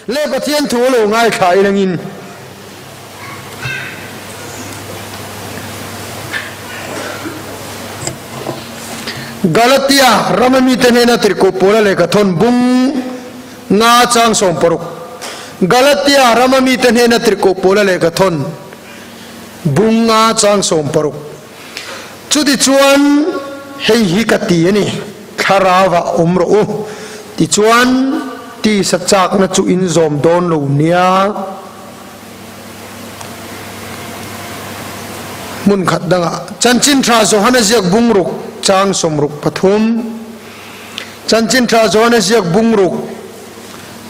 Le Pathian thu lo ngaithla ilangin. Galatia rama mite hnena tirhkoh Paula lehkha thawn bung nga chang 60. Galatia rama mite hnena tirhkoh Paula lehkha thawn bung nga chang 60. Chutichuan hei hi ka ti a ni, Thlarauah awm rawh u, tichuan tisa chakna chu in zawm dawn lo nia. Hmun khat dangah Chanchin Tha Johana ziak bungruk chang 63, Chanchin Tha Johana ziak bungruk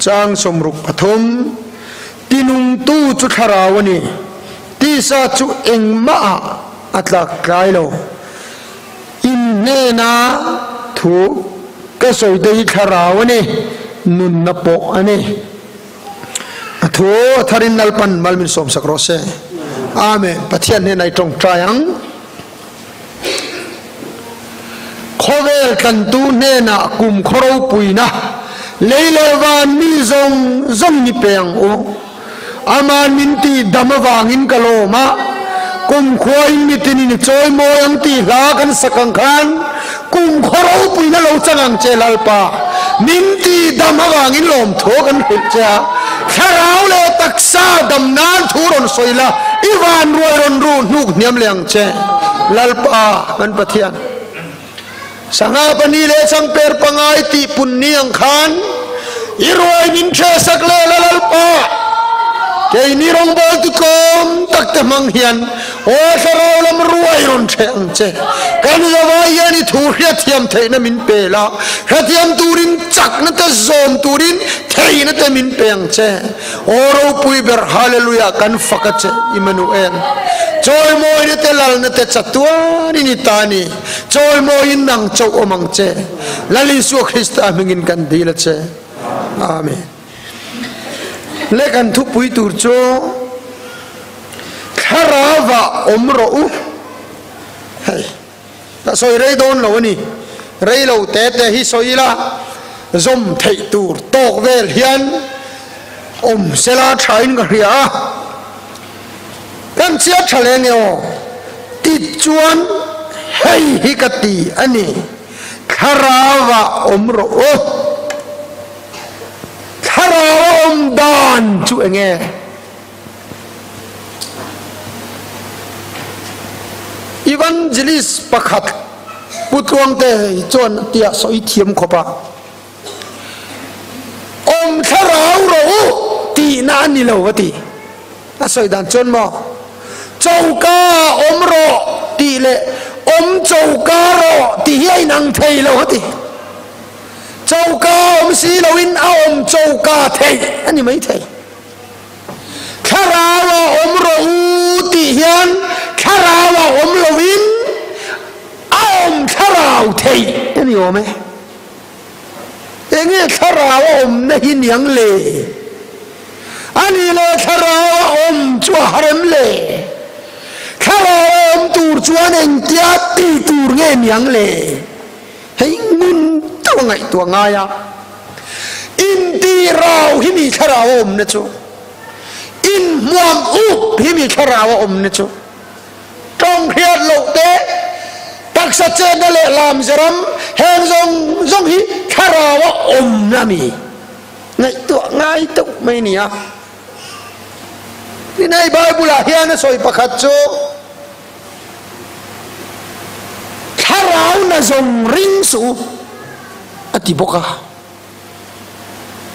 chang 63, Tinungtu chu thlarau a ni, tisa chu engmah ah a tlak tlai lo. In hnena thu ka sawi te hi thlarau a ni, nunna pawh a ni. A thu a tharin Lalpan mal min sawmsak rawh se. Amen. Pathian hnenah i tawngtai ang. Khawvel tlantu hnenah kum khaw ropuina lei leh van mi zawng zawng ni pe ang u. Aman min tih dam avangin ka lawm a, kum khuain mitinin i chawi mawi ang tih hla kan sak ang khan kum khaw ropuina lo chang ang che Lalpa. Min tih dam avangin lawmthaw kan hrilh che a, thlarau leh taksa dam nan thu rawn sawi la, i van ruai rawn ruh hnuk hniam leh ang che Lalpa kan Pathian. Sangha pahnih leh changper pangai tih pun ni ang khan i ruai min ṭhe sak leh la Lalpa. Keini rawngbawltu tlawm tak te hmang hian aw thlarau lam ruai rawn ṭhe ang che. Kan zavai hian i thu hriatthiam theihna min pe la, hrethiam turin chakna te zawm turin theihna te min pe ang che. Aw ropui ber Hallelujah kan fak a che Immanuel. Chawimawina te lalna te chatuanin i ta ni. Chawimawiin nang chauh awm ang che. Lal Isua Krista hmingin kan dil a che. Amen. Le kan thupui tur chu Thlarauah awm rawh u. Hei, ka sawi rei dawn lo a ni. Rei lo te te hi sawi ila zawm theih tur tawk vel hian awm sela thain ka hria a. Kan chiat tha leng e aw ti chuan hei hi ka ti a ni, Thlarauah awm rawh u. Thlarau a awm dan chu eng nge? Evangelist pakhat Pu Tluangte chuan a tia sawi thiam khawp a. Awm thlarau rawh u tihna a ni lo a ti. A sawi dan chuan maw choka awm rawh tih leh awm choka rawh tih hi a inang thei lo a ti. Choka awm si loin a awm choka theih a ni mai thei. Thlarau ah awm rawh u tih hian thlarau ah awm loin a awm thlarau theih a ni awm e. Enge thlarau a awmna hi niang le? A nih leh thlarau a awm chu a har em le? Thlarau a awm tur chuan engtia ti tur nge niang le? Hei ngun deuh a ngaihtuah ngai a. Intirau hi mi thlarau a awmna chu, inhmuam up hi mi thlarau a awmna chu. Tawng hriat loh te, taksa chetna leh lamze ram heng zawng zawng hi thlarau a awmna mi ngaihtuah ngai deuh mai a ni a. Tin hei Bible ah hian a sawi pakhat chu thlarau na zawng ring suh u a ti bawk a.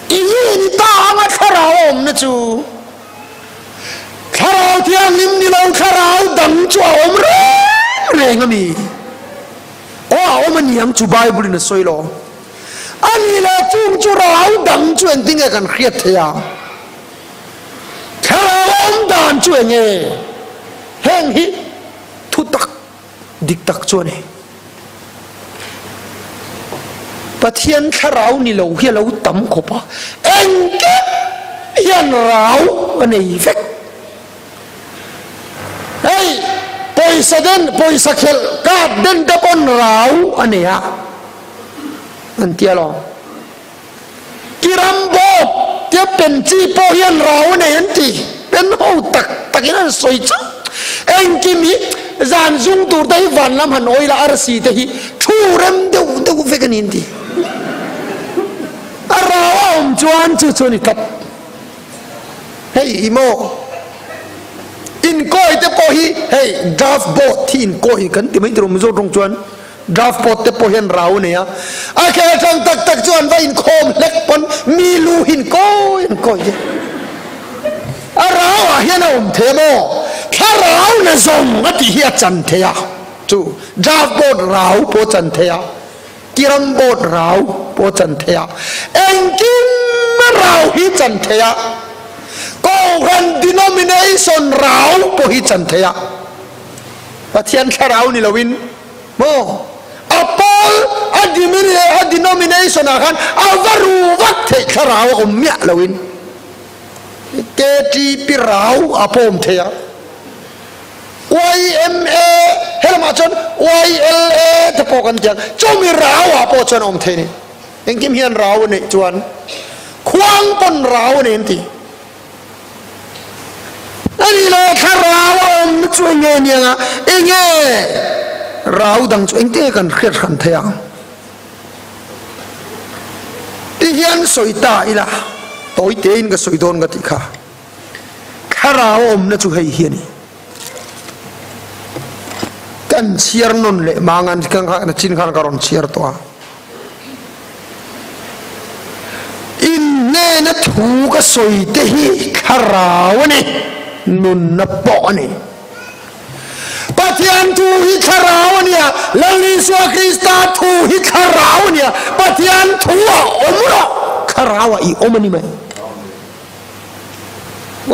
Enge ni ta anga thlarau a awmna chu? Thlarau thianghlim ni lo thlarau dang chu a awm reng reng a mi? Aw a awm a niang chu Bible in a sawi lo. A nih leh chung chu rau dang chu engtinge kan hriat theih ang? Thlarau a awm dan chu enge? Heng hi thutak dik tak chu a ni. Pathian thlarau ni lo hi a lo tam khawp a, engkim hian rau a nei vek. Hei pawisa den pawisa khelh card den te pawn rau a nei a, an ti alawm. Kiram bawp. Tia pen chi pawh hian rau a nei an ti. Pen ho tak takin an sawi chauh. Engkim hi zan zung tur te hi van lam han awih la arsi te hi thu rem deuh deuh vek a ni an ti. A rau a awm chuan chu chu a ni tlat. Hei i maw inkawi te pawh hi hei draft board hi inkawi kan ti mai tur Mizo tawng chuan draft board te pawh hian rau a nei a, a khel tang tak tak chu an va inkhawm hlek pawn mi lu hi inkawi an kawi te a rau ah hian a awm thei a maw thlarau na zawng a tih hi a chan thei a chu draft board rau pawh a chan thei a. Kiram board rau pawh chan thei a, engkim rau hi chan thei a, Kohhran denomination rau pawh hi chan thei a, Pathian thlarau ni loin maw a pawl a a denomination ah khan a va ru vak theih thlarau a awm miah loin KTP rau a pawm thei a. YMA, helamah chuan YLA te pawh kan ti ang, chumi rau ah pawh chuan a awm thei a ni. Engkim hian rau a neih chuan khuang pawn rau a nei an ti. A nih leh thlarau a awm na chu enge a nia nga, enge rau dang chu engtin nge kan hriat hran thei ang? Ti hian sawi ta ila, tawi tein ka sawi dawn ka tih kha. Thlarau awmna chu hei hi a ni. Kan chhiar nawn leh mang an kan kha chin khan ka rawn chhiar tawh a. In hnena thu ka sawi te hi thlarau a ni, nunna pawh a ni. Pathian thu hi thlarau a nia, Lal Isua Krista thu hi thlarau a nia, Pathian thu a awm rawh, thlarau ah i awm a ni mai.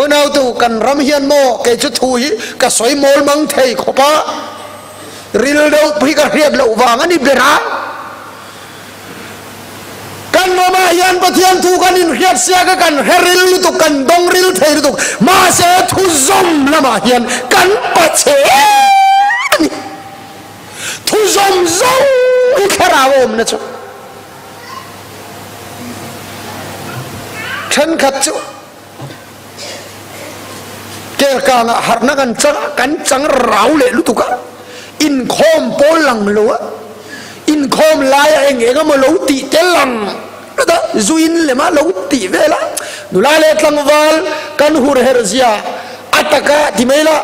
Unautu kan ram hian maw kei chu thu hi ka sawi mawl mang thei khawp a, ril deuh hi ka hriat loh vang a ni ber a. Kan ramah hian Pathian thu kan inhriat siak a, kan hre ril lutuk, kan dawng ril thei lutuk, mahse thu zawm lamah hian kan pache a ni. Thu zawm zawng hi thlarau a awmna chu. Thenkhat chu kelkangah harhna kan chang a, kan chang rau leh lutuk a, inkhawm pawl lang lo a, inkhawm laia eng eng emaw lo tih te lang lut a, zuin lema lo tih vel a, nula leh tlangval kan hur herh zia a taka ti mai la,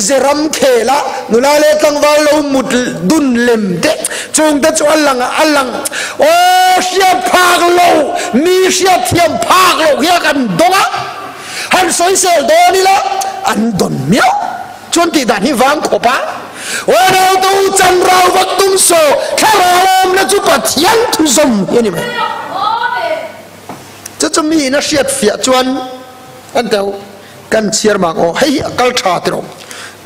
Zeram khela nula leh tlangval lo mut dun lem te chung te chu a lang a lang aw hriat phak lo mi hriat thiam phak lo hian kan dawng a han sawisel dawn ila an dawn miau chuan tih dan hi vang khawp a aw rautu chan rau vak tum saw thlarau awmna chu Pathian thu zawm hi a ni mai chu chu mi in a hriat fiah chuan an teu. Kan chhiar mang aw, hei hi a kal tha tiraw,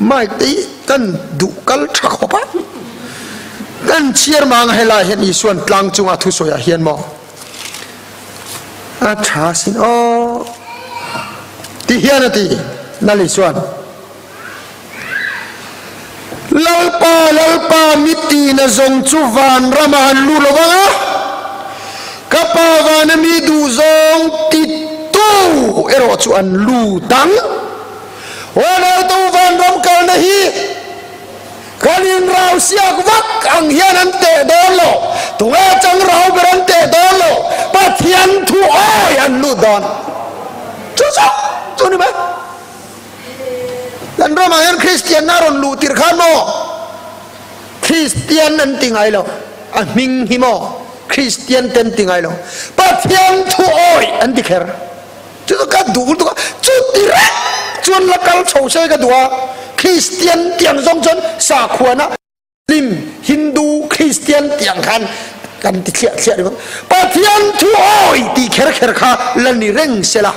mic te hi kan duh kal tha khawp a, kan chhiar mang a helai hian Isuan tlang chunga thusawi ah hian maw a tha sin aw ti hian a ti Lal Isuan Lalpa Lalpa mitina zawng chu van ramah an lut lo vang a, ka Pa vana mi duh zawng titu erawh chu an lut ang. Huanautu vanram kalna hi kan inrau siak vak ang hian an teh dawn lo, tunge chang rau ber an teh dawn lo, Pathian thu awi an lut dawn. Chu chu chu ni mai. Kan ramah hian Kristianna a rawn luh tirh khan maw Kristian an ti ngai lo, a hming hi maw Kristian te an ti ngai lo, Pathian thu awih an ti kher. Chu chu ka duh lutuk a, chuti reng chuan la kal chho se ka duh a, Kristian tiang zawng chuan sakhuana Muslim, Hindu, Christian tih ang khan kan ti thliah thliah ringawt. Pathian thu awi tih kher kher kha la ni reng se la.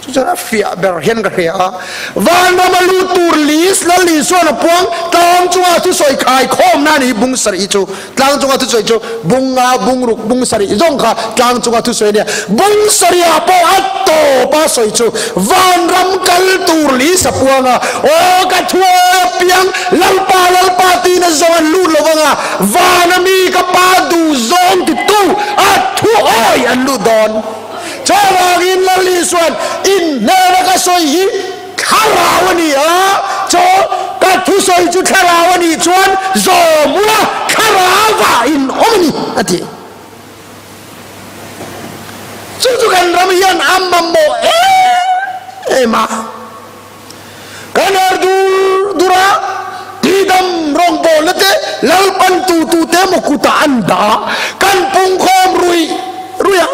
Chu chuan a fiah ber hian ka hria a. Vanram a lut tur list Lal Isuan a puang tlang chunga thusawi khai khawmna a ni bung sarih chu. Tlang chunga thusawi chu bung nga, bung ruk, bung sarih zawng kha tlang chunga thusawi a nia. Bung sarihah pawh a tawp a sawi chu vanram kal tur list a puang a, Aw ka thu awi apiang Lalpa Lalpa tiin a zawng an lut lo vang a, vana mi ka pa duh zawng titu a thu awi an lut dawn. Chuvangin Lal Isuan in hnena ka sawi hi thlarau a ni a, chaw ka thusawi chu thlarau a nih chuan zawm ula thlarauah in awm a ni, a ti. Chu chu kan ram hian a mamawh em em a. Kan her dur dur a, tidam rawngbawlna te Lalpan tu tu te emaw kutah an dah a, kan pungkhawm ruih ruih a.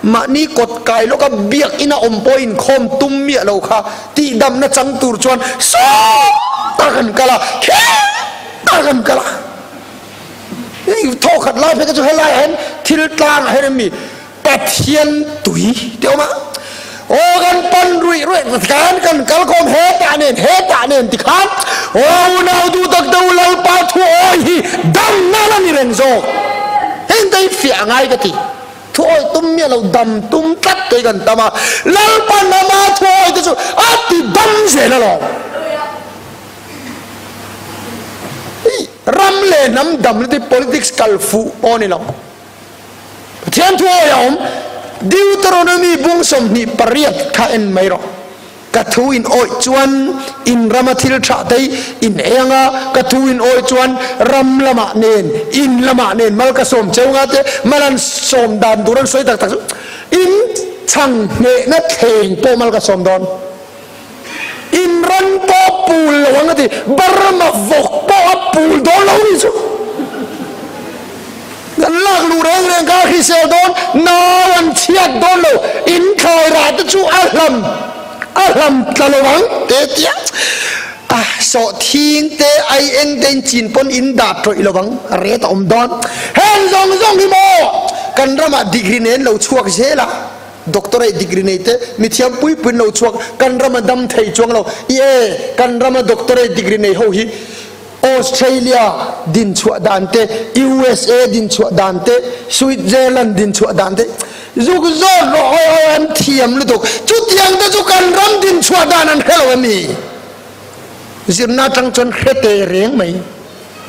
Mahni kawt kai lawka biakina awm pawh inkhawm tum miah lo kha tihdamna chang tur chuan sawtah kan kal a, khetah kan kal a. Hei thaw khat lai phei kha chu helaiah hian thil tlangah hian mi Pathian tui te awm a, aw kan pan ruih ruih khan kan kal khawm hetah nen hetah nen ti khan aw unau duh tak deuh Lalpa thu awi hi damna la ni reng zawk. Heng te hi fiah ngai ka ti. Thu awi tum miah lo dam tum tlat te hi kan tam a, Lalpa nama thu awi te chu a ti dam zel alawm. Ram leh hnam dam na te politics kal fuh pawh a ni lo. Pathian thu awi a awm. Deuteronomy bung 28 kha en mai rawh. Ka thu in awih chuan in rama thil tha te hi in ei ang a, ka thu in awih chuan ram lamah nen in lamah nen mal ka sawm cheu nga te mal an sawm dan tur an sawi tak tak chu in chhang hnehna thleng pawh mal ka sawm dawn. In ran pawh pul lo ang a ti, Burma vawk pawh a pul dawn lo ni chu. Kan lak luh reng reng kha a hrisel dawn, nau an chhiat dawn lo, in thlai rah te chu a hlam a hlam tla lo ang te tia a sawh thing te ai eng te in chin pawn in dah tawih lo ang a ret a awm dawn. Heng zawng zawng hi maw kan ramah degree nen lo chhuak zel a. Doctorate degree nei te mithiam pui puiin lo chhuak kan ram a dam thei chuang lo. I e, kan rama doctorate degree nei ho hi Australia din chhuah dan te, USA din chhuah dan te, Switzerland din chhuah dan te zuk zawt rawh hawi hawi an thiam lutuk. Chutiang te chu kan ram din chhuah dan an hre lo em ni? Zirna atang chuan hre te reng mai.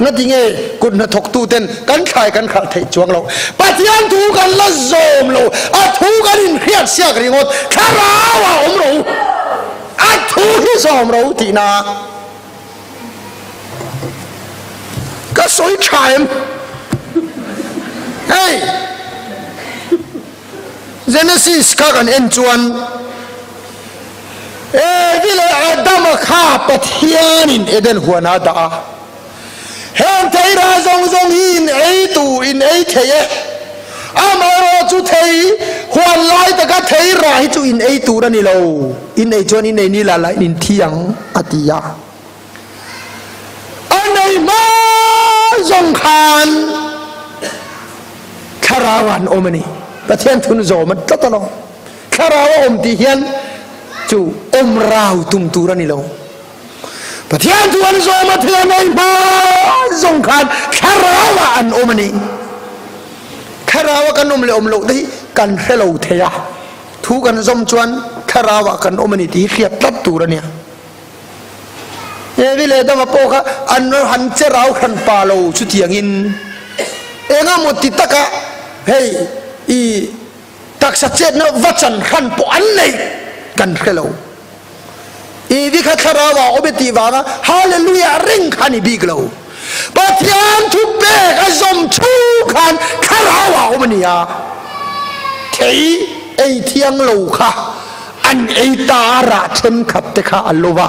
Ngati nge kut hnathawktu ten kan thlai kan khalh theih chuang lo. Pathian thu kan la zawm lo, a thu kan inhriat siak ringawt, thlarau ah awm ro, a thu hi zawm ro tihna ka sawi tha em? Hei Genesis kha kan en chuan Evi leh Adama kha Pathianin Eden huanah a dah a. Heng theira zawng zawng hi in ei tur in ei thei e. Amaherawh chu thei huan lai taka theira hi chu in ei tur a ni lo. In ei chuan in ei ni la la in thi ang a ti a. A nei hma zawng khan thlarau an awm a ni. Pathian thun zawm a tlat alawm. Thlarau a awm tih hian chu awm rau tum tur a ni lo. Pathian thu an zawm a thil an ei hma zawng khan thlarau ah an awm a ni. Thlarau a kan awm leh awm loh te hi kan hre lo thei a. Thu kan zawm chuan thlarau ah kan awm a ni tih hi hriat tlat tur a nia. Evi leh Adama pawh kha an han che rau hran pa lo chutiangin engemaw ti taka hei i taksa chetna va chan hran pawh an nei kan hre lo. Evi kha thlarau ah awm e tih vanga Hallelujah reng kha ni bik lo. Pathian thu pek a zawm thu khan thlarau ah awm a ni a. Thei ei thiang lo kha an ei ta a rah thenkhat te kha a lo va,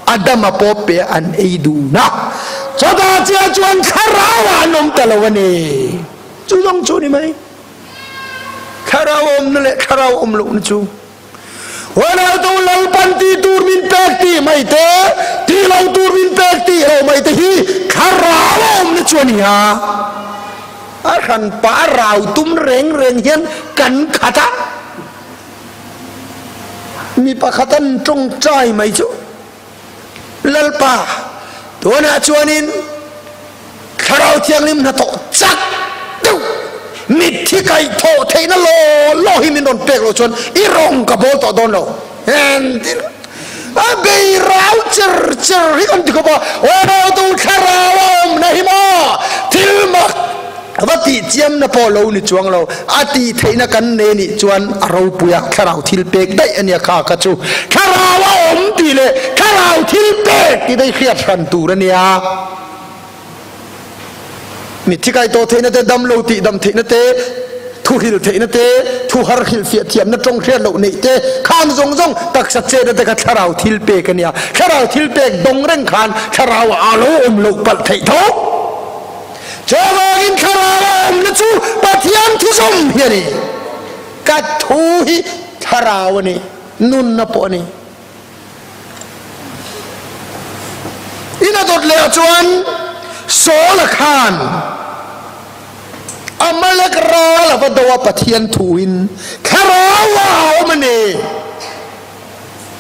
Adama pawh pe an ei dun a. Chutah chiah chuan thlarau ah an awm ta lo a ni. Chu zawng chu ni mai. Thlarau awmna leh thlarau awm lohna chu. Ronaldo Lalpan tih tur min pek tih mai te, tih lo tur min pek tih lo mai te hi thlarau a awmna chu a ni a. A hranpa a rau tum reng reng hian kan khat a. Mi pakhat an tawngtai mai chu Lalpa tunah chuanin Thlarau Thianghlim hnathawh chak deuh mitthi kaihthawh theihna law law hi min rawn pek loh chuan i rawng ka bawl tawh dawn lo. Entir a bei rau cher cher hi kan ti khawp a, aw tu thlarau a awmna hi maw thil mak. Va tih chiam na pawh lo ni chuang lo, a tih theihna kan nei nih chuan a ropui a, thlarau thil pek daih a nia kha kha chu thlarau a awm tih leh thlarau thil pek tih daih hriat hran tur a nia. Mitthi kai tawh theihna te, dam lo tih dam theihna te, thu hrilh theihna te, thu har hrilhfiah thiamna tawng hriat loh neih te, khang zawng zawng taksa chetna te kha thlarau thil pek a nia. Thlarau thil pek dawng reng khan thlarau ah a lo awm loh palh theih tho. Chuvangin thlarau a awmna chu Pathian thuzawm hi a ni. Ka thu hi thlarau a ni, nunna pawh a ni. In a dawt leh ah chuan Saul-a khan Amalek ral a va do a, Pathian thuin thlarau a awm a ni.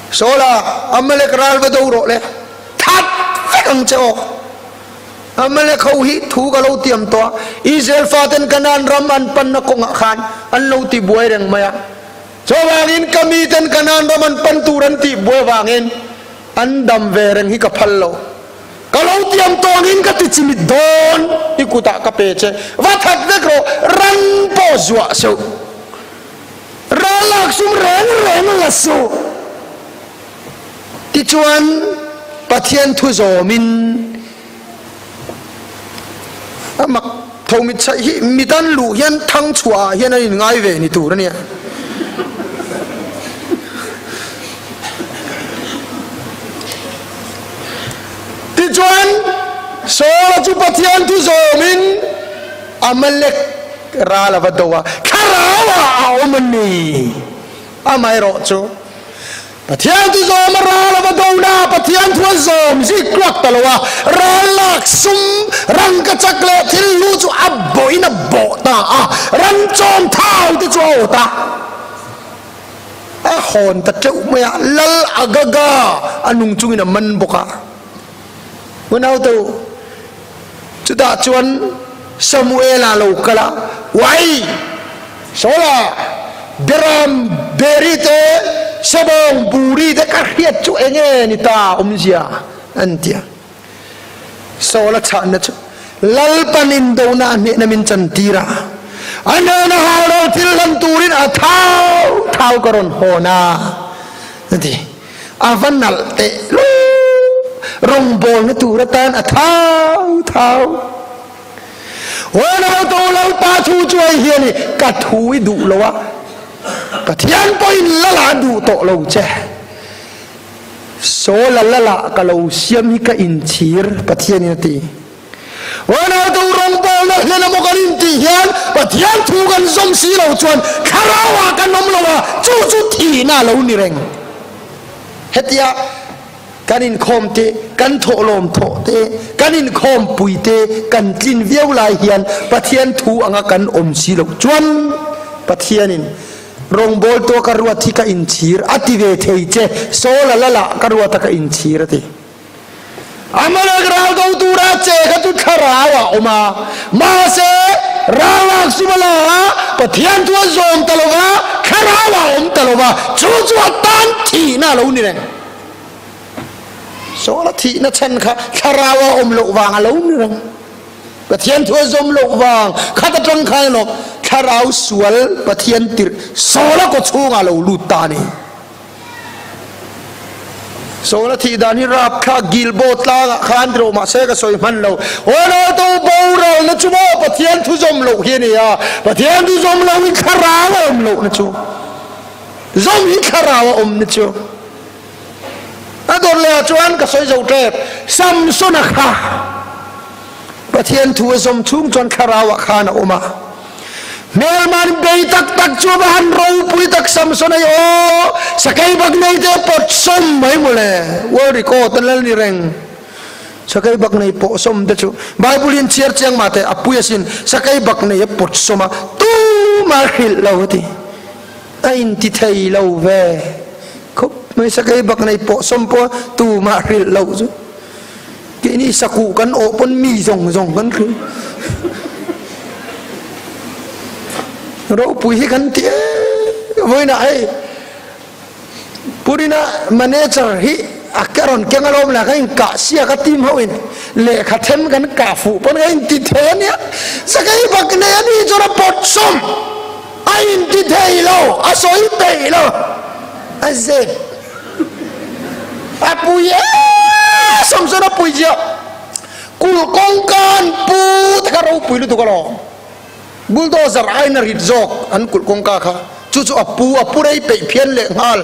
Saul-a, Amalek ral va do rawh le, that vek ang che aw. Amalek ho hi thu ka lo tiam tawh a, Israel faten Kanaan ram an panna kawngah khan an lo ti buai reng mai a. Chuvangin ka miten Kanaan ram an pan tur an tih buai avangin an dam ve reng hi ka phal lo. Ka lo tiam tawh angin ka ti chimit dawn, i kutah ka pe che, va that vek rawh, ran pawh zuah suh, ral lak sum reng reng la suh. Tichuan Pathian thu zawmin a mak tho mit chhaih hi midan luh hian thang chhuah ah hian an inngai ve ni tur a nia. Tichuan Saul-a chu Pathian thu zawmin Amalek ral a va do a, thlarau ah a awm a ni. Amaherawh chu Pathian chu zawm a ral a va do na, Pathian thu a zawm zik tluak ta lo a, ral lak sum, rangka chak leh thil hlu chu a bawhin a bawh ta a, ran chawm thau te chu a awt a, a hawn ta teuh mai a, Lal Agaga a nung chungin a man bawk a. Unau te u, chutah chuan Samuela lo kal a, Uai! Saula, Beram Beri te, Sebawng Buri te ka hriat chu eng nge ni ta awmzia? an ti a. Saula chhanna chu, Lalpan indona a hnehna min chantir a, a hnena hau lo thil hlan turin a thau thau ka rawn hawn a, a ti. A va nalh teh lu, rawngbawlna tur atan a thau thau. Unau to Lalpa thu chu hei hi a ni, ka thu i duh lo a, Pathian pawhin lala a duh tawh lo che. Saul-a lala ka lo siam hi ka inchhir, Pathianin a ti. Unau to rawngbawlna hlen emaw kan intih hian Pathian thu kan zawm si lo chuan thlarauah kan awm lo a, chu chu thihna a lo ni reng. Hetia Kan inkhawm te, kan thawhlawm thawh te, kan inkhawmpui te kan tlin viau lai hian Pathian thu anga kan awm si loh chuan Pathianin rawngbawltua ka ruat hi ka inchhir a ti ve thei che, Saul-a lala ka ruata ka inchhir a ti. Amalek ral do tura che kha chu thlarau ah awm a, mahse ral lak sum a la a, Pathian chu a zawm ta lo va, thlarau ah awm ta lo va, chu chu a tan thihna a lo ni reng. Saul a thihna chhan kha thlarau a awm loh vang a lo ni reng. Pathian thu a zawm loh vang khat atang khan emaw thlarau sual Pathian tirh Saul a kaw chhungah a lo lut ta a ni. Saul a thih dan hi rapthlak Gilboa tlangah khan rawh mahse ka sawi hman lo. Aw to boralna chu maw Pathian thu zawm loh hi a ni a, Pathian thu zawm loh hi thlarau a awm lohna chu. Zawm hi thlarau a awm ni chu. A dawr leh ah chuan ka sawi zo tep, Samsona kha Pathian thu a zawm chhung chuan thlarau ah khan a awm a. Hmelman bei tak tak chu a va han ropui tak Samsona hi aw, sakei bak nei te pawt sawm mai mawle, world record a la ni reng. Sakei bak nei pawh sawm te chu Bible in chhiar chiang mah teh a pui asin, sakei bak nei a pawt sawm a, tumah hrilh lo a ti. A inti thei lo ve khawp mai. Sakei bak nei pawh sawm pawh tumah hrilh loh chu keini sakuh kan awh pawn mi zawng zawng kan hrilh ropui hi kan ti em vawiinah hei Purina manager hi a ke rawn keng alawm la ka inkah siak a team ho in. Lehkha them kan kah fuh pawn ka inti thei a nia. Sakei bak nei a nih chuan a pawt sawm. A inti thei lo, a sawi peih lo. A zep. A pui e Samson a pui ziah. Kulh kawngka an pu te kha ropui lutuk alawm. Bulldozer aiin a rit zawk an kulh kawngka kha. Chu chu a pu, a pu rei peih phian leh nghal.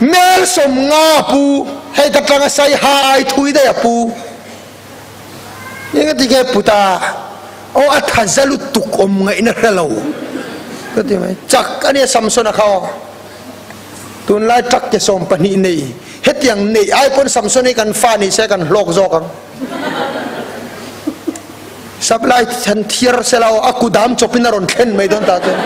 Mel 50 a pu, hei ka tanga sai ha ai thui daih a pu. Engati nge puta aw a tha za lutuk awm ngaihna hre lo ka ti mai. Chak a nia Samson a kha aw. Tunlai truck ke 12 nei hetiang neih ai pawn Samson hi kan fa ni se kan hlawk zawk ang. Supply han thiar sela aw a kudam chawpin a rawn thlen mai dawn ta chuan.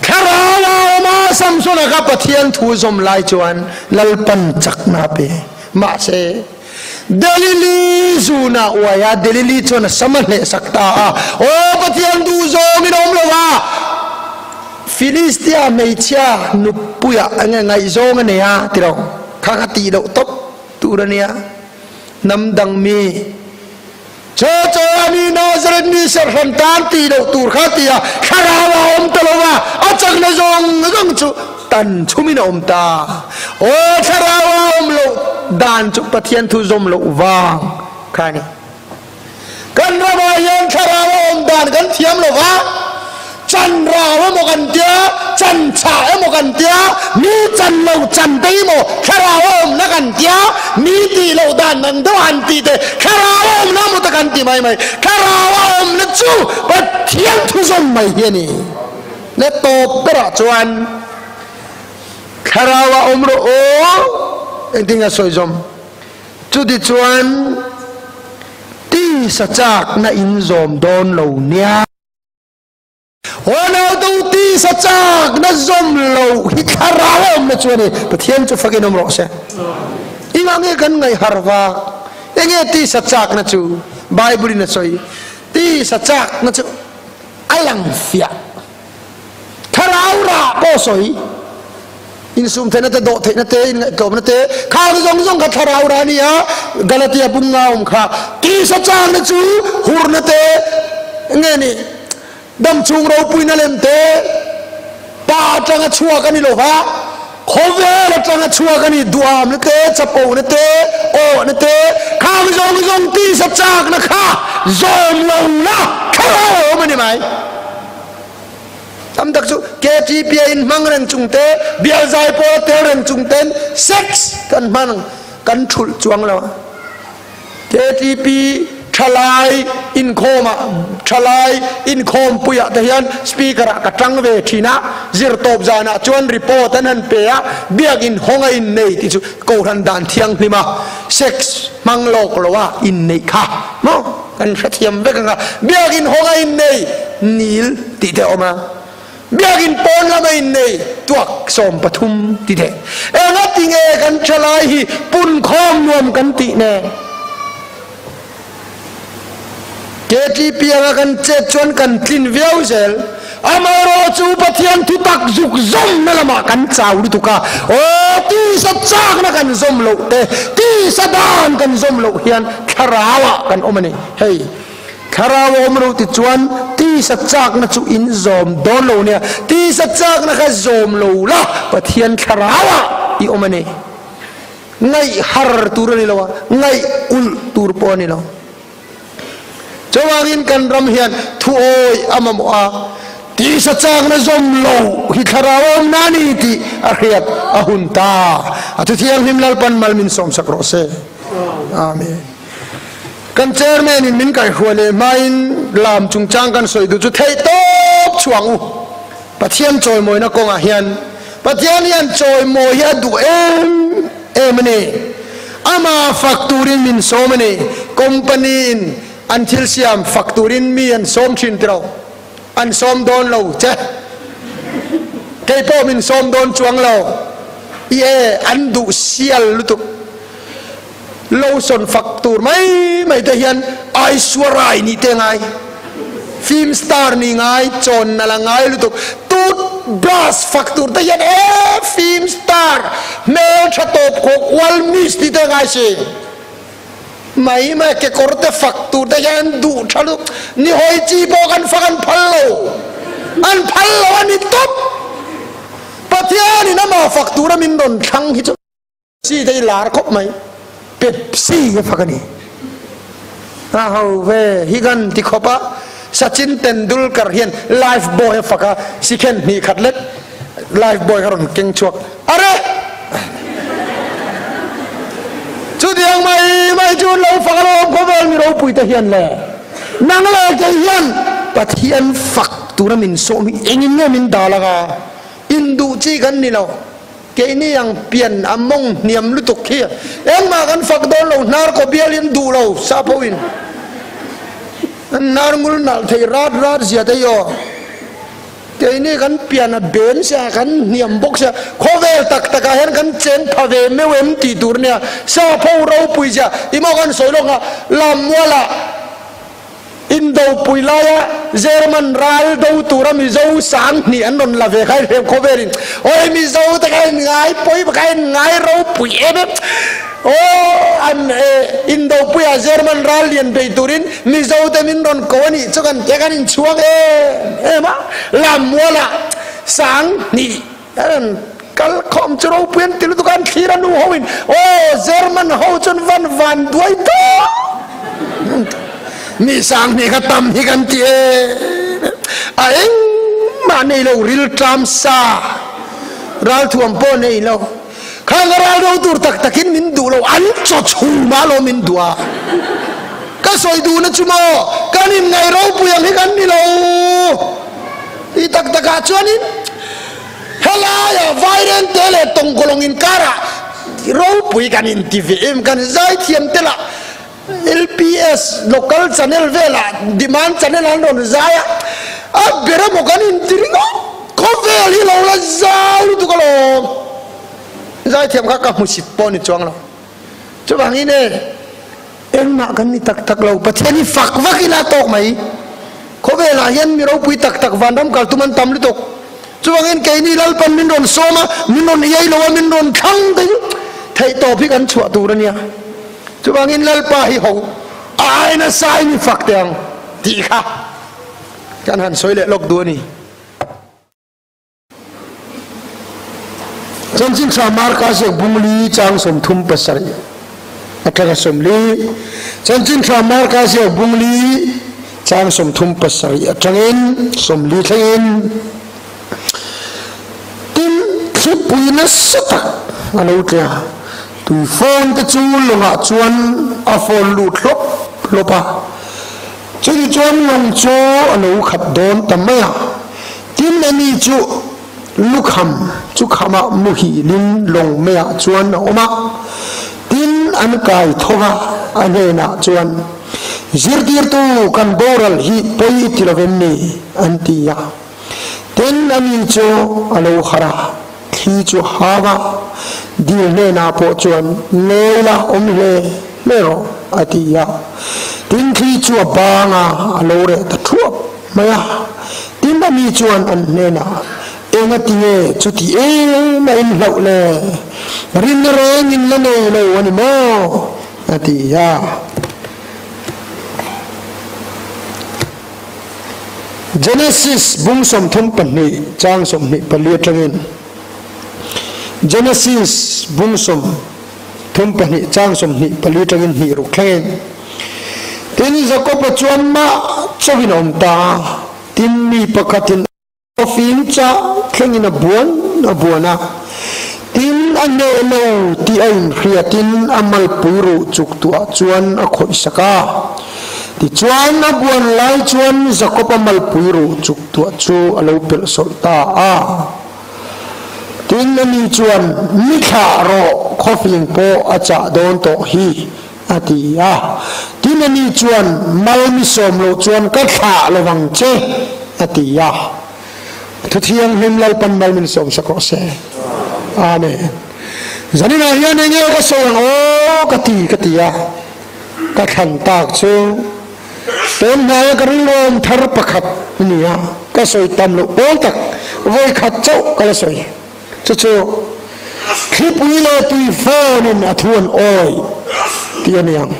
Thlarau a awm a Samson a kha Pathian thu zawm lai chuan Lalpan chakna a pe. Mahse Delili zuna uai a, Delili chuan a sam a hlehsak ta a, Aw Pathian duh zawngin a awm lo va, Filistia hmeichhia nupuia enge ngaihzawng a nei a ti lo, kha kha tih loh tawp tur a nia, hnam dang mi chaw chaw a mi Nazareth mi serhran tan tih loh tur kha ti a, thlarau a awm ta lo va, a chakna zawng zawng chu tan chhumin a awm ta. Aw thlarau a awm loh dan chu Pathian thu zawm loh vang kha a ni. Kan ramah hian thlarau a awm dan kan thiam lo va, chan rau emaw kan tia, chan chhah emaw kan tia, mi chan lo chan te emaw thlarau a awmna kan tia, mi tih loh dan ang deuh han tih te thlarau a awmna emaw te kan ti mai mai. Thlarau a awmna chu Pathian thu zawm mai hi a ni. Le tawp berah chuan thlarau a awm rawh aw, engtin nge a sawi zawm? Chutichuan tisa chakna in zawm dawn lo nia. Haw nautu tisa chakna zawm lo hi thlarau a awmna chu a ni. Pathian chu fakin awm rawh se. Engah nge kan ngaih har vak? Enge tisa chakna chu? Bible in a sawi. Tisa chakna chu a lang fiah. Thlarau rah pawh sawi. Insum theihna te, dawh theihna te, inngaihtlawmna te, khang zawng zawng kha thlarau rah a ni a, Galatia bung nga awm kha. Tisa changna chu hurna te, nge ni, damchhung ropuina lem te, pa atanga chhuak a ni lo va, khawvel atanga chhuak a ni, duhamna te, chapona te, awhna te, khang zawng zawng tisa chakna kha zawm lo la thlarau a awm a ni mai. Tam tak chu KTP a in hmang reng chung te, bial zai pawl a tel reng chung ten sex kan hman kan thulh chuang lo a. KTP thalai inkhawm ah thalai inkhawm pui ah te hian speaker ah ka tang ve thin a, zirtawp zan ah chuan report an han pe a, biakin hawng a innei tih chu kohhran dan thianghlim a sex hmang lawk lo a inneih kha maw? Kan hrethiam vek ang a, biakin hawng a innei nil tih te a awm a, biakin pawn lam a innei tuak 13 tih te. Engati nge kan thalai hi punkhawm nuam kan tih nen? KTP anga kan chet chuan kan tlin viau zel. Amaherawh chu Pathian thu tak zuk zawmna lamah kan chau lutuk a, aw tisa chakna kan zawm loh te, tisa dan kan zawm loh hian thlarauah kan awm a ni. Hei, thlarau a awm lo ti chuan tisa chakna chu in zawm dawn lo nia, tisa chakna kha zawm lo la Pathian thlarauah i awm a ni. Ngaih har tur a ni lo a, ngaih ulh tur pawh a ni lo. Chuvangin kan ram hian thuawi a mamawh a, tisa chakna zawm lo hi thlarau a awm na ni tih a hriat a hun ta. A thu thianghlim Lalpan mal min sawmsak rawh se. Amen. Kan chairman in min kaihruai leh hmain lam chungchang kan sawi duh chu theih tawp chhuang u. Pathian chawimawina kawngah hian Pathian hian chawimawi hi a duh em em a ni. Ama fak turin min sawm a ni. Company in an thil siam fak turin mi an sawm thin tiro. An sawm dawn lo che. Kei pawh min sawm dawn chuang lo. I e an duh sial lutuk. Lotion fak tur mai mai te hian Aishwarya nih te ngai, film star nih ngai, chawn na la ngai lutuk. Tooth brush fak tur te hian e film star. Hmeltha tawp khawk ual miss tih te a ngai si. Mai mai kekawr te fak tur te hian an duh tha lutuk. Ni hawi chi pawh kan fak an phal lo. An phal lo a ni tawp. Pathianin amah fak tura min rawn thlang hi chu Pepsi te hi lar khawp mai. Pepsi hi fak a ni. A ho ve hi kan ti khawp a, Sachin Tendulkar hian life boy a fak a, sikhen hnih khat lek life boy kha rawn keng chhuak. Are! Chutiang mai mai chu an lo fak alawm khawvel mi ropui te hian le. Nang leh kei hian Pathian fak tura min sawm hi engin nge min dal anga induh chi kan ni lo. Keini ang pian a mawng hniam lutuk hi engmah kan fak dawn lo, hnar kaw bial in duh lo sap ho in an hnar ngul nalh thei rat rat zia te hi aw. Keini kan pian a ben sia kan hniam bawk sia khawvel tak tak ah hian kan cheng pha ve meuh em tih tur nia sap ho ropui zia i maw kan sawi lawk a Lammual ah Indopui laia German ral do tura Mizo sang hnih an rawn la ve kha hrem khawvel in awi Mizo te kha in ngai pawi kha in ngai ropui em em aw an Indopui ah German ral lian bei turin Mizo te min rawn ko a nih chu kan te kan in chhuak em em a Lammual ah sang hnih an rawn kal khawm chu ropui an ti lutuk a an thlir a nu ho in aw German ho chuan van van duai tawh mi sang hnih kha tam hi kan ti em a engmah nei lo rilṭam sa ralthuam pawh nei lo Khang a ral ro tur tak takin min duh lo, an chaw chhum a lo min duh a. Ka sawi duhna chu maw, kan inngaih ropui ang hi kan ni lo. Ti tak takah chuanin helaia Vairengte leh Tawngkawlawng inkarah ropui kan inti ve em, kan zaithiam te lah LPS local channel velah demand channel an rawn zai a, a ber emaw kan inti ringawt, khawvel hi lo la zau lutuk alawm. Zaithiam kha ka hmusit pawh ni chuang lo. Chuvangin e, engmah kan ni tak tak lo, Pathian hi fak vak ila tawk mai. Khawvelah hian mi ropui tak tak vanram kal tum an tam lutuk. Chuvangin keini Lalpan min rawn sawm a, min rawn iai lo a, min rawn thlang te chu theihtawp hi kan chhuah tur a nia. Chuvangin Lalpa hi ho ai nasa in i fak teh ang tih kha kan han sawi leh lawk duh a ni. Chanchin Tha Marka ziak bungli chang 37 atanga 40 Chanchin Tha Marka ziak bungli chang 37 atangin 40 thlengin Tin, thlipui nasa tak a lo tle a, tui phone te chu lawngah chuan a phone lut hlawp hlawp a, chumi chuan lawng chu a lo khat dawn ta mai a. Tin, ani chu lukham chu khamah muhilin lawng meiah chuan a awm a, tin, an kai tho va, a hnenah chuan, Zirtirtu, kan boral hi pawi i ti lovem ni? an ti a. Tin, ani chu a lo harh a, thli chu a hau a, dil hnenah pawh chuan, Ngawi la, awm hle hle rawh, a ti a. Tin, thli chu a bang a, a lo reh ta thuap mai a. Tin, ani chuan an hnenah, Engati nge chuti em a inhlauh le? Rinna reng in la nei lo a ni maw? a ti a. Genesis bung 32 chang 24 atangin Genesis bung 32 chang 24 atangin hnih ruk thlengin Tin Jakoba chu amah chauhin a awm ta a, tin mi pakhatin a fim chah thlengin a buan a buan a, tin a hneh lo tih a inhriatin a malpui ruh chuk tuah chuan a khawihsak a. Tichuan, a buan lai chuan Jakob-a malpui ruh chuk tuah chu a lo pelh sawlh ta a. Tin, ani chuan, Ni thlah rawh, khawfing pawh a chah dawn tawh hi, a ti a. Tin, ani chuan, Mal mi sawm loh chuan ka thlah lo vang che, a ti a. Thu thianghlim Lalpan mal min sawm sak rawh se. Amen. Zaninah hian eng nge ka sawi ang aw ka ti ka ti a. Ka thlan tak chu tun hnaia ka rilruam thar pakhat a ni a, ka sawi tam loh pawl tak vawi khat chauh ka la sawi. Chu chu Thlipui leh tui fawnin a thu an awih tih a ni ang.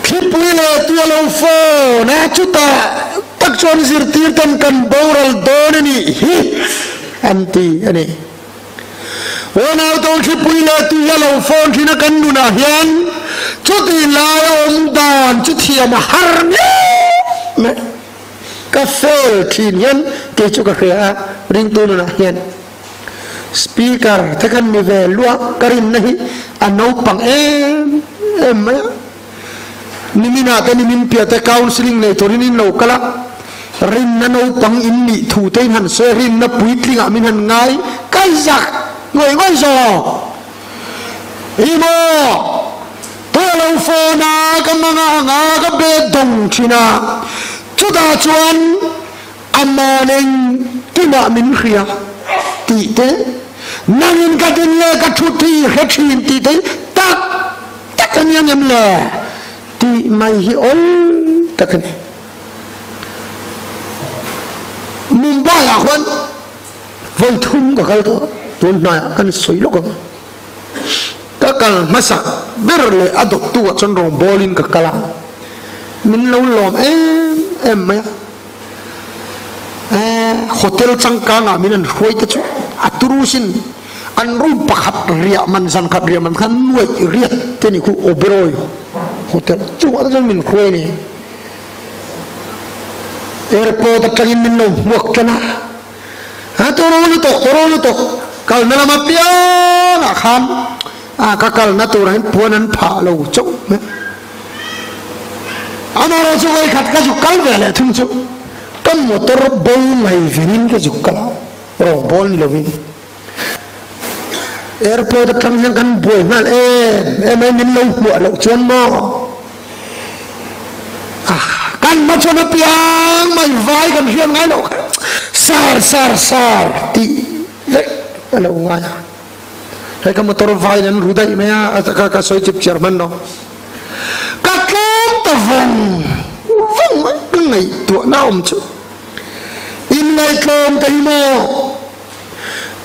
Thlipui leh tui a lo fawn a, chutah tak chuan zirtirten kan boral dawn a nih hi an ti a ni. Unauto thlipui leh tui a lo fawn thin a kan nunah hian chuti lai a awm dan chu thiam a har ngei mai. Ka fail thin hian kei chu ka hria a, ringtu nunah hian speaker te kan ni ve luah ka rinna hi a naupang em em mai a. Niminah te nimin piah te counselling nei turin in lo kal a, rinna naupang in nih thu te in han sawi a, rinna puitlingah min han ngai kai zak ngawih ngawih zawk. Ih maw? Ka lo phone a, ka mang ang a, ka be dawng thin a, chutah chuan Aman engkimah min hria tih te, nangin ka din leh ka thut hi i hre thin tih te hi tak tak a ni ang em le tih mai hi awl tak a ni. Mumbai ah khuan vawi thum ka kal tawh a, tun hnaiah kan sawi lawk ang. Ka kal hmasak ber leh a dawttu ah chuan rawngbâwl in ka kal a, min lo lawm em em mai a. Eh, hotel changkang ah min an hruai te chu a turu sin, an room pakhat riah man zan khat riah man khan nuaih riat te ni khu Oberoi hotel chungah te chuan min hruai a ni. Airport atangin min lo hmuak tan a. A turu lutuk, turu lutuk, kalna lama piangah khan a ka kalna turah hian puan an phah lo chauh mai. Amaherawh chu vawikhat ka zuk kal ve leh thung chu ka motor bo mai venin ka zuk kal a, rawngbawl ni lovin. Airport atang hian kan buai nghal em em mai, min lo hmuah loh chuan maw. Kan hmachhawn apiang mai vai kan hriat ngai loh kha sar sar sar tih vek a lo ngai a. Hei ka motor vai in an ru daih mai a, ka sawi chip chiar hman lo. Ka tlawm ta vawng vawng mai ka ngaihtuahna awm chu. Inngaihtlawm te hi maw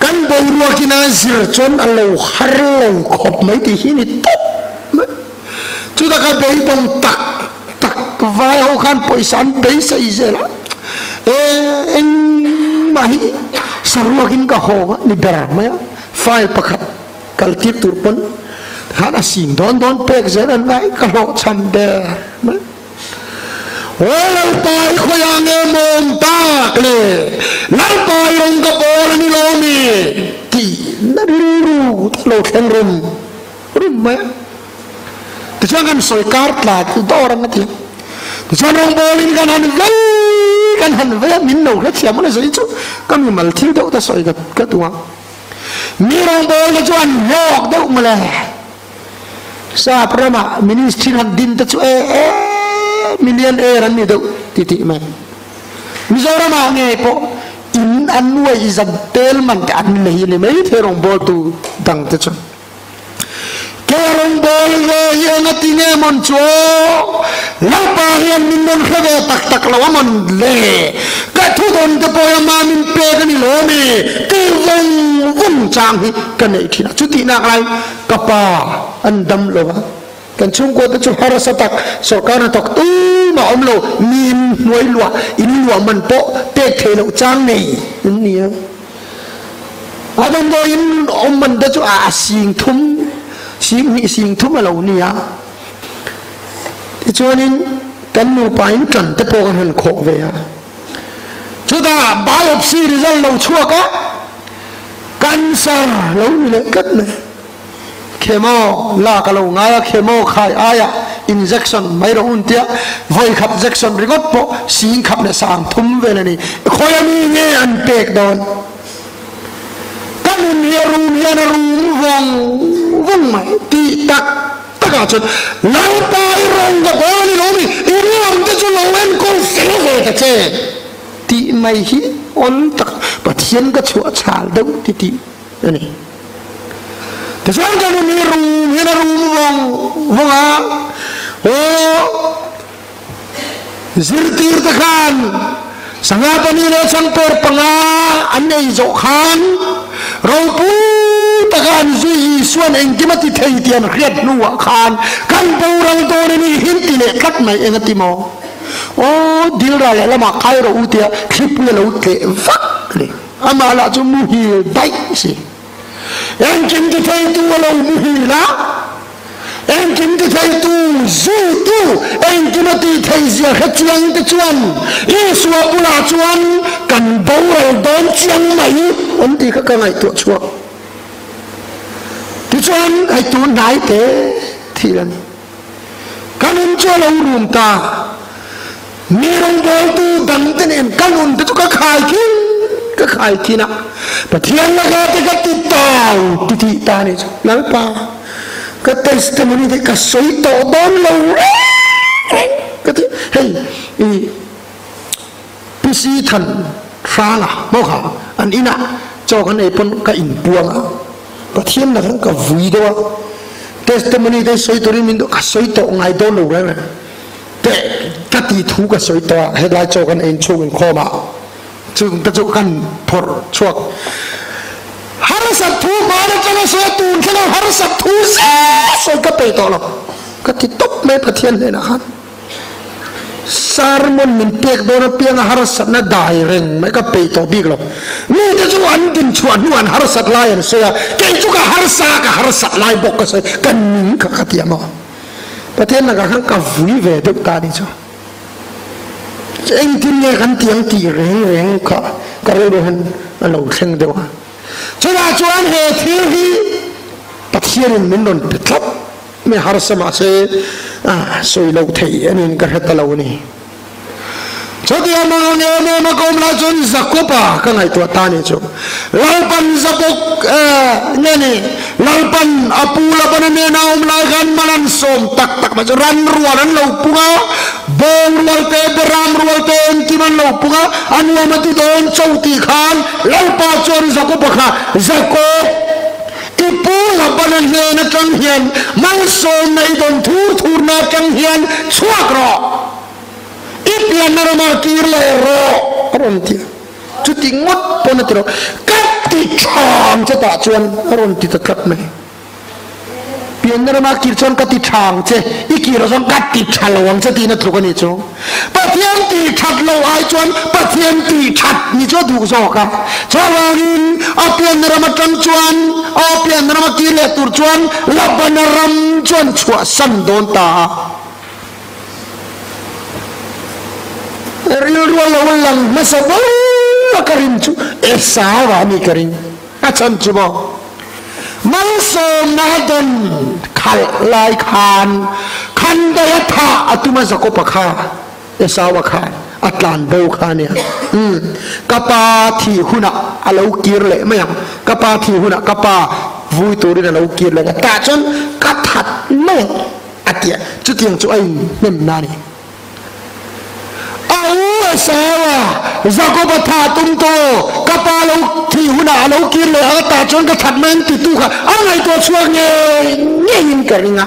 kan boruak in a zir chuan a lo har lo khawp mai tih hi ni tawp mai. Chutah ka beidawng tak tak vai ho khan pawisa an beisei zel a, e engmah hi saruakin ka hawng a ni ber mai a, file pakhat kal tir tur pawn khan a sim dawn dawn pek zel an ngai ka hlawhchham ber mai. Aw Lalpa i khawiah nge mawm tak le, Lalpa i rawn ka pawl a ni lo mi tih na rilru te lo thleng rum rum mai a. Tichuan kan sawi kar tla chu dawr ang a ti a. Tichuan rawngbawlin kan han vei kan han vei a, min lo hrethiam a ni sawi chu ka mimal thil deuh te sawi ka duh a. Mi rawngbawl te chu an hlawk deuh mawle. Sap ramah ministry han din te chu e e million air an ni deuh ti tih mai. Mizoramah ngei pawh in an nuai zat tel man te an lei a ni mai thei rawngbawltu dang te chuan. Ke rawngbâwl ve hi eng a ti nge mawn chu aw? Lalpa hian min rawn hre ve tak tak lo a mawn le? Ka thudawn te pawh hi ama min pek a ni lo ami? Tih vawng vawng chang hi ka neih thin a. Chutih nak lai ka pa an dam lo va, kan chhungkua te chu harsa tak sawrkar hnathawk tumah awm lo, mi in hnuai luah, in luah man pawh pek theih loh chang nei an ni a. A damdawiin awm man te chu a sing thum, sing hnih sing thum a lo ni a. Tichuanin kan nupa in ṭan te pawh kan han khawh ve a. Chutah biopsy result lo chhuak a, cancer lo ni leh tlat mai. Chemo lak a lo ngai a, chemo khai aiah injection mai rawh un tia vawi khat jection ringawt pawh sing khat leh sang thum vel a ni. Khawi a mi nge an pek dawn? Ka nun hi a rum hian a rum vawng vawng mai tih tak takah chuan Lalpa i rawn ka bawl a ni lo mi, i ruang te chu lo enkawl fel ve ta che tih mai hi awl tak Pathian ka chhuah chhal deuh ti tih a ni. Tichuan ka nun hi rum hian a rum vawng vawng a, aw zirtir te khan sangha pahnih leh changper panga an ei zawh khan Ropui taka an zui Isuan engkim a ti thei tih an hriat hnuah khan kan boral dawn a ni hin ti leh tlat mai eng a ti maw? Aw dil ral leh lamah kai rawh u tia thlipui a lo tleh vak a ni. Amah lah chu muhil daih si. Engkim ti theitu a lo muhil a. Engkim ti theitu, zuitu, engkim a tih theih zia hre chiang te chuan Isua bulah chuan kan boral dawn chiang mai awm tih kha ka ngaihtuah chhuak. Tichuan hei tun hnai te thil a ni. Ka nun chu a lo rum ta. Mi rawngbawltu dangte nen ka nun te chu ka khai khin ka khai khin a, Pathian laka te ka ti tau ti tih ta nih chu Lalpa ka testimony te ka sawi tawh dawn lo reng reng ka ti hei i PC Than Hranga maw kha an inah chaw kan ei pawn ka inpuang a Pathian lakah ka vui deuh a testimony te sawi turin min duh ka sawi tawh ngai dawn lo reng reng. Teh ka ti thu ka sawi tawh a, helai chaw kan ein chhung inkhawm ah chung te chu kan phawrh chhuak. Harsat thu hman atanga sawi a tun thleng a harsat thu zel sawi ka peih tawh lo. Ka ti tawp mai Pathian hnenah khan. Sermon min pek dawn apianga harsatna dai reng mai ka peih tawh bik lo. Mite chu an din chhuah hnu an harsat lai an sawi a, kei chu ka harsa ka harsat lai bawk ka sawi, ka ning kha ka ti a maw. Pathian lakah khan ka vui ve deuh ta ni chu. Engtin nge kan ti ang tih reng reng kha ka rilru hian a lo thleng deuh a. Chutah chuan he thil hi Pathianin min rawn pe tlat mai harsa mahse sawi loh theih anin ka hre ta lo a ni. Chutia mang ang em em a ka awm lai chuan Jakoba ka ngaihtuah ta nih chu. Lalpan Zabok nge ni Lalpan a pu Labana nena a awm lai khan man an sawm tak tak mai chu ran rual an lo pung a, bawng rual te, beram rual te engkim an lo pung a, a nuam a ti dawn cho tih khan Lalpa chuan Jakoba kha Jakob i pu Labana hnen atang hian malsawmna i dawn thur thurna atang hian chhuak rawh. I pianna ramah kir leh rawh a rawn ti a, chuti ngawt pawn a ti lo, ka ti thang che tah chuan a rawn ti ta tlat mai. Pianna ramah kir chuan ka ti thang che, i kir ah chuan ka ti tha lo ang che tiin a tluk a nih chu. Pathian ti that lo ai chuan Pathian ti that ni chu a duh zawk a, chuvangin a pianna ram atang chuan a pianna rama kir leh tur chuan Labana ram chuan chhuahsan dawn ta a. Rilru a lo lang hmasa ber a ka rin chu Esau a ni ka ring. A chhan chu maw malsawmna a dawn khalh lai khan khandai a thah a tum a Jakob-a kha Esau-a khan a tlan bo kha a nia. Umm ka pa thih hunah a lo kir leh mai ang. Ka pa thih hunah ka pa vui turin a lo kir leh ang. Tah chuan ka that mai ang. A ti a, chutiang chu a inhnemna a ni. A u Esau-a Jakob-a thah tum tawh, ka pa lo thih hunah a lo kir leh ang a tah chuan ka that mai ang titu kha a ngaihtuah chhuak ngei ngeiin ka ring a.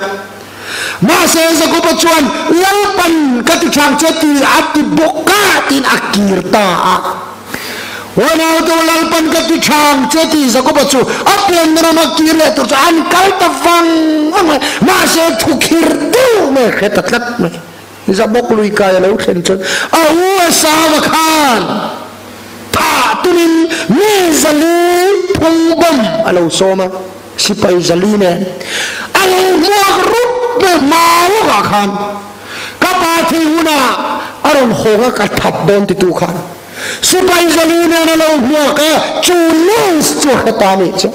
Mahse Jakob-a chuan, Lalpan ka ti thlang che ti a ti bawk a tiin a kir ta a. Uanau tu Lalpan ka ti thang che tih Jakoba chu a pianna rama kir leh tur chu an kal ta vang vang mai. Mahse thu khir deuh mai a hre ta tlat mai. Jabok lui kai a lo thlen chuan a u Esau-a khan thah tumin mi zali phung bawm a lo sawm a, sipai zali nen a lo hmuak rup mai hma lawkah khan ka pa thil hunah a rawn hawng a ka that dawn titu khan. Sipai zali nen a lo hmuak a, chu news chu a hre ta nih chu.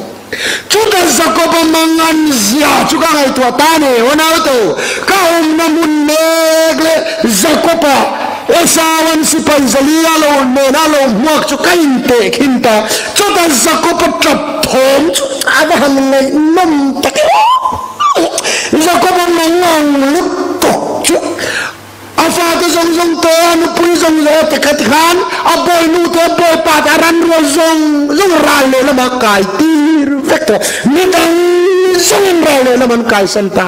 Chuta Jakob-a mangan zia chu ka ngaihtuah ta ni, aw naute, ka awmna hmun mek leh Jakob-a Esau-a'n sipai zali a lo nen a lo hmuak chu ka intehkhin ta. Chuta Jakob-a tap thawm chu a va han ngaihnawm tak em! Jakob-a mangang lutuk chu A fate zawng zawng te, a nupui zawng zawng te kha tikhan a bawinu te, a bawipa te, a ran rual zawng zawng ral lehlam a kai tir vek tawh. Midang zawngin ral lehlam an kaisan ta.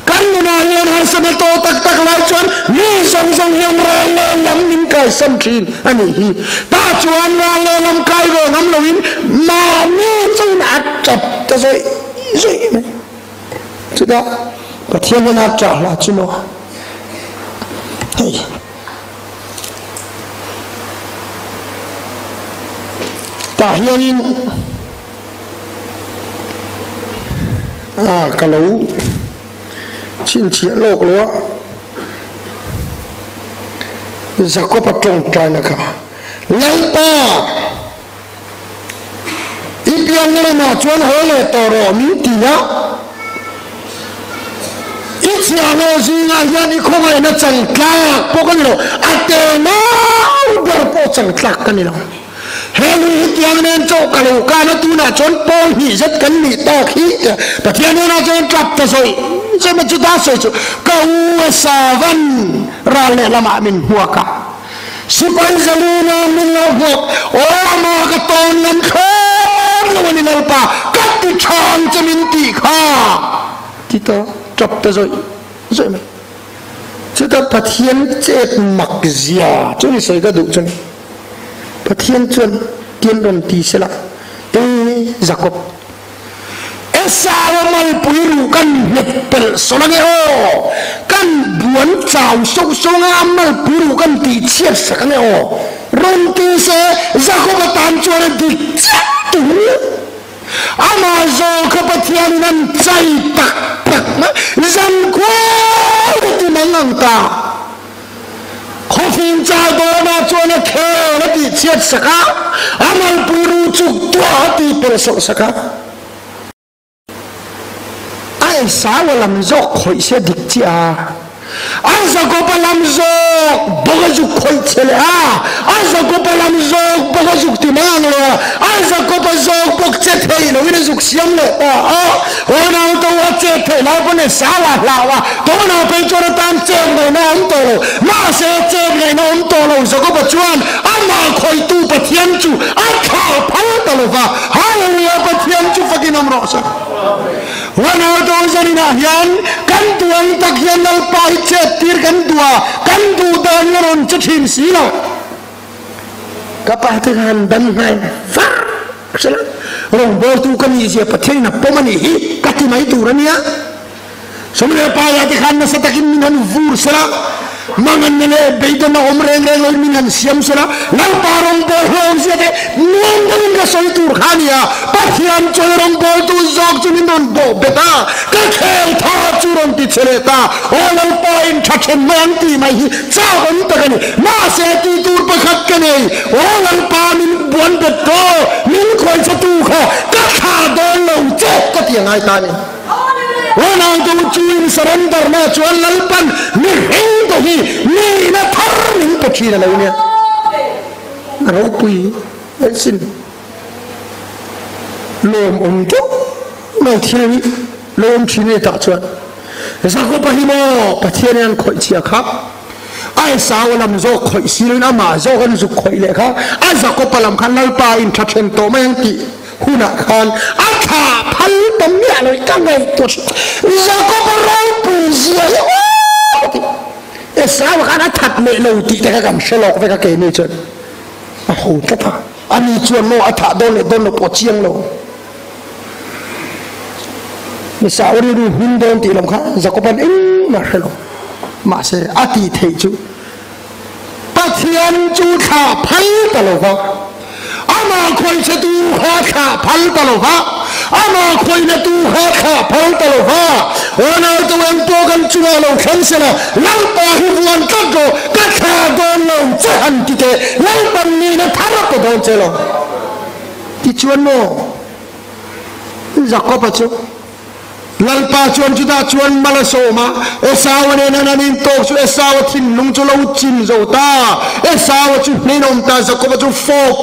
Kan nunah hian harsatna tawh tak tak lai chuan mi zawng zawng hian ral lehlam min kaisan thin a nih hi. Tah chuan ral lehlam kai ve ngam loin lovin mahni chauhin a tap ta zawih zawih mai. Chutah Pathian hian a ṭah hlah chu maw? Hei. Tah hianin a ka lo chhinchhiah lawk lo a, Jakob-a tawngtaina kha, Lalpa, i pianna lamah chuan haw leh tawh rawh min ti a, i chhiahhlawh zingah hian i khawngaihna chang tlak pawh ka ni lo, a tenau ber pawh chang tlak ka ni lo. He lui hi tiang nen chauh ka lo kan a, tunah chuan pawl hnih zet kan nih tawk hi tia Pathian hnenah chuan tap ta sawi zem a, chuta sawi chu ka u a savan ral lehlamah min hmuak a, sipai zalina min lo hmuak, aw amah ka tawn ngam thlawt lo a ni Lalpa, ka ti tha ang che min tih kha ti ta tap ta zawih zawih mai. Chuta Pathian chet mak zia chu ni sawi ka duh chu ni. Pathian chuan tian rawn ti sela, E Jakob, Esau-a malpui ruh kan nghet pelh sawn ange aw, kan buan chau soh soh anga a malpui ruh kan tih chhiat sak ange aw, rawn ti se Jakob-a tan chuan a dik chiah tur. Amah zawk kha Pathianin an chai tak tak mai, zankhua ka ti mang ang ta. Khawfing chai dawnah chuan a khel a tih chhiat sak a, a malpui ru chuk tuah a tih pelh sawh sak a. A Esau a lam zawk khawih se dik chiah a. A Jakob a lam zawk bawk a zuk khawih che leh a, a Jakob a lam zawk bawk a zuk ti mai ang lo a, a Jakob a zawk bawk che theih loin a zuk siam leh ta a, Honau to a chet theih lai pawn Esau a hlau a, tunah phei chuan atan chet ngaihna a awm tawh lo, mahse chet ngaihna awm tawh lo Jakob-a chuan amah khawihtu Pathian chu a thlah phal ta lo va, Hallelujah Pathian chu fakin awm rawh se. Honau to zaninah hian kan duh ang tak hian Lalpa hi chet tir kan duh a, kan duh dan hi a rawn che thin si lo. Ka pa te khan dam nghal far sela, rawngbawltu ka nih zia Pathianin a pawm a nih hi ka ti mai tur a nia. Sawmleh Paia te khan nasa takin min han vur sela, manganna leh beidawn a awm reng reng loin min han siam sela, Lalpa rawngbâwl hlawm zia te nuam deuhin ka sawi tur kha a nia. Pathian chuan rawngbâwltu zawk chu min rawn bawh bet a, ka khel tha chu rawn ti che leh ta. Aw Lalpa in tha then mai ang tih mai hi chak awm tak a ni. Mahse tih tur pakhat ka nei, Aw Lalpa min buan bet tawh, min khawichhetu kha ka thlah dawn lo che ka ti a ngai ta a ni. Aw nautu chu in surrender na chuan Lalpan mihring te hi nihna thar min pe thin a lo nia. A ropui asin. Lawmawm deuh mai thil hi lawm thin e tah chuan Jakoba hi maw Pathian in an khawih chhia kha a Esau a lam zawk khawih si loin amah zawk an zuk khawih leh kha a Jakoba lam khan Lalpa in tha then tawh mai ang tih hunah khan a thla phal ta miah lo ka ngaihtuah thin Jakoba ropui zia hi aw tih Esau khan a that leh lo tih te kha kan hre lawk vek a keini chuan a ho tlat a. Ani chuan maw a thah dawn leh dawn lo pawh chiang lo. Esau rilru hmin dawn tih lam kha Jakoban engmah hre lo. Mahse a tih theih chu Pathian chu thlah phal ta lo va, amah khawichhetu kha thlah phal ta lo va, amah khawihnatu kha thlah phal ta lo va. Aw nautu engpawh kan chungah lo thleng sela, Lalpa hi vuan tlat rawh, ka thla dawn lo che han ti teh, Lalpan nihna thar a pe dawn che lo. Tichuan maw Jakob-a chu Lalpa chuan chutah chuan mal a sawm a, Esau-a nen an han intawk chu Esau-a thinlung chu lo chim zo ta, Esau-a chu hmeinawm ta, Jakob-a chu fawp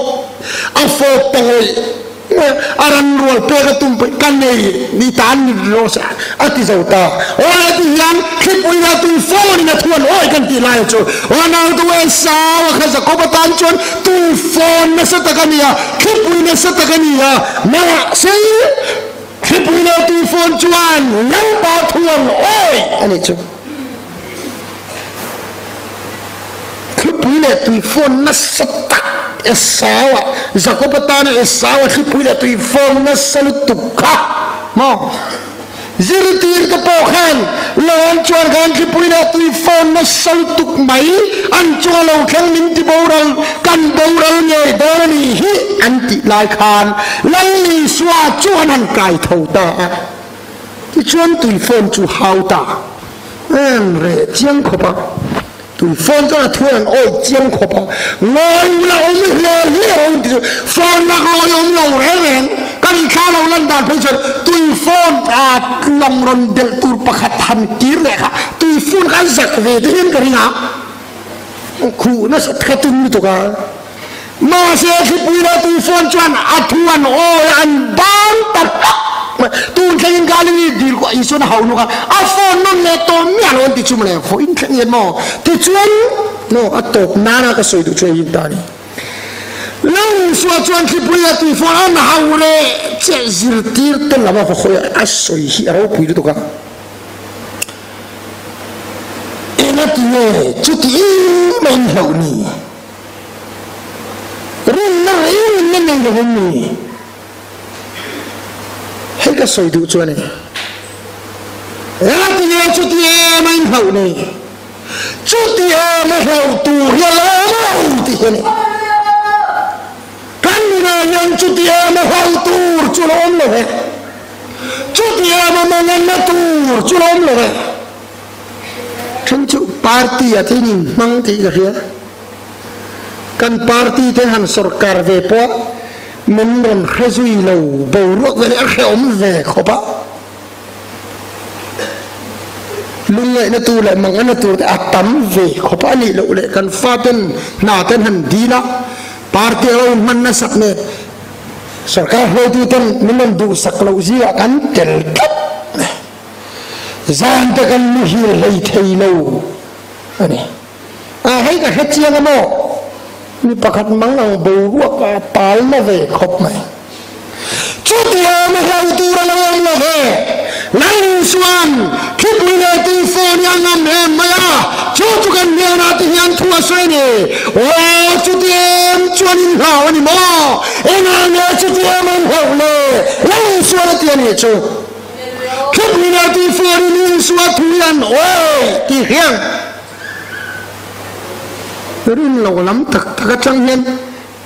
a fawp ta ngawih. A ran rual pek a tum pawh ka nei ni ta an ni rawh se a ti zo ta. Aw le ti hian thlipui la tui phone in a thuan awi kan tih lai chu aw nau tu Esau a kha Jakob atan chuan tui phone nasa tak a ni a, thlipui nasa tak a ni a, mahse thlipui leh tui phone chuan Lalpa thuan awi a nih chu. Thlipui leh tui phone nasa tak. Esau-a, Jakob-a tana Esau-a thlipui leh tui fawm nasa lutuk kha maw? Zirtirte pawh khan lo an chuan khan thlipui leh tui fawm nasa lutuk mai an chunga lo thleng min ti boral, kan boral ngei dawn a ni hi an tih lai khan Lal Isua chu an han kai tho ta a. Tichuan tui fawm chu hau ta em reh chiang khawp a. Tui phone chuan a thu an awih chiang khawp a, ngawi la awm hle hle a awm ti chu phone lak lawi awm lo reng reng kan inthla lo lan dan phei chuan tui phone a lawng rawn delh tur pakhat han kir leh kha tui phone kha an zak ve te hian ka ring a, khuh nasa kha tum lutuk a, mahse thlipui leh tui phone chuan a thu an awi a an ban ta hlak mai, tun thlengin Galilee dil kawh Isuan a hauh nuk a, a phone nawn leh tawh miah lo an ti chu mawle, vawiin thleng hian maw tichuan maw a tawp nana ka sawi duh chu hei hi ta a ni. Lo Isua chuan thlipui leh tui phone an hauh leh chiah zirtir te lam a va hawi a, a sawi hi a ropui lutuk a. Engatinge chuti em a inhlauh ni? Rinna reng in la nei lo em ni? Hei ka sawi duh chu a ni. Engati nge chuti em a inhlauh ni? Chuti em a hlauh tur hi a lo awm lo tih hi a ni. Kan nunah hian chuti em a hlauh tur chu a lo awm lo e. Chuti em a manganna tur chu a lo awm lo e. Then chu party ah te in inhmang tih ka hria. Kan party te han sorkar ve pawh min rawn hre zui lo boruak ve leh a hrehawm ve khawp a. Lungngaihna tur leh manganna tur te a tam ve khawp a, a nih loh leh kan faten hna ten han dil a, party a lo inhman nasat nen sorkar hruaitu ten min rawn duhsak loh zingah kan tel tlat. Zan te kan muhil hlei thei lo a ni. A hei ka hre chiang a maw? Mi pakhat mang ang boruak a tal na ve khawp mai. Chutiang a hlau tur a lo awm lo ve. Lal Isua'n thlipui leh tui phone hi a ngam em mai a, chu chu kan hnenah te hian thu a sawi a ni. Aw chutiang chuan in hlau a ni maw? Engah nge chutiang an hlauh le? Lal Isua'n a ti a nih chu. Thlipui leh tihfuarin Isua thu hi an awi tih hian rin lo lam tak tak atang hian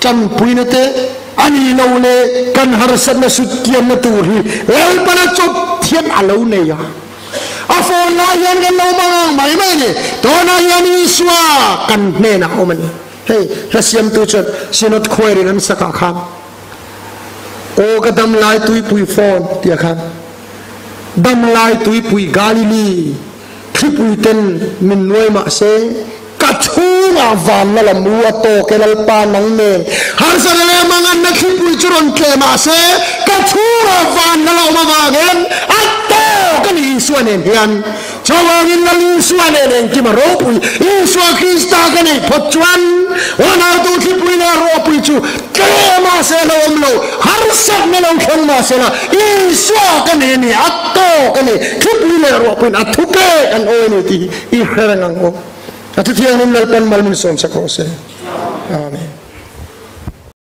tanpuina te a nih loh leh kan harsatna sutkianna tur hi Lalpana chawp thian a lo nei a. A phone lai hian kan lo hmang ang mai mai a ni. Tunah hian Isua kan hnenah a awm a ni. Hei hla siamtu chuan Synod Choir-in an sakah khan Aw ka dam lai tuipui fawn tia khan dam lai tuipui Galili thlipui ten min nuai mah se ka chhungah vanna la mu a tawk e Lalpa nang nen harsatna leh manganna thlipui chu rawn tleh mah se ka chhungah vanna la awm avangin a tawk a ni Isua nen hian Chuvangin Lal Isua nen engkim a ropui, Isua Krista ka neih phawt chuan Ronaldo thlipui leh ropui chu tlem a se lo awm lo, harsatna lo thleng mah se la, Isua ka nei a ni, a tawk a ni, thlipui leh ruahpuiin a thu pek an awi a ni tih hi i hre reng ang aw. A thuthiangin Lalpan mal min sawmsak rawh se. Amen.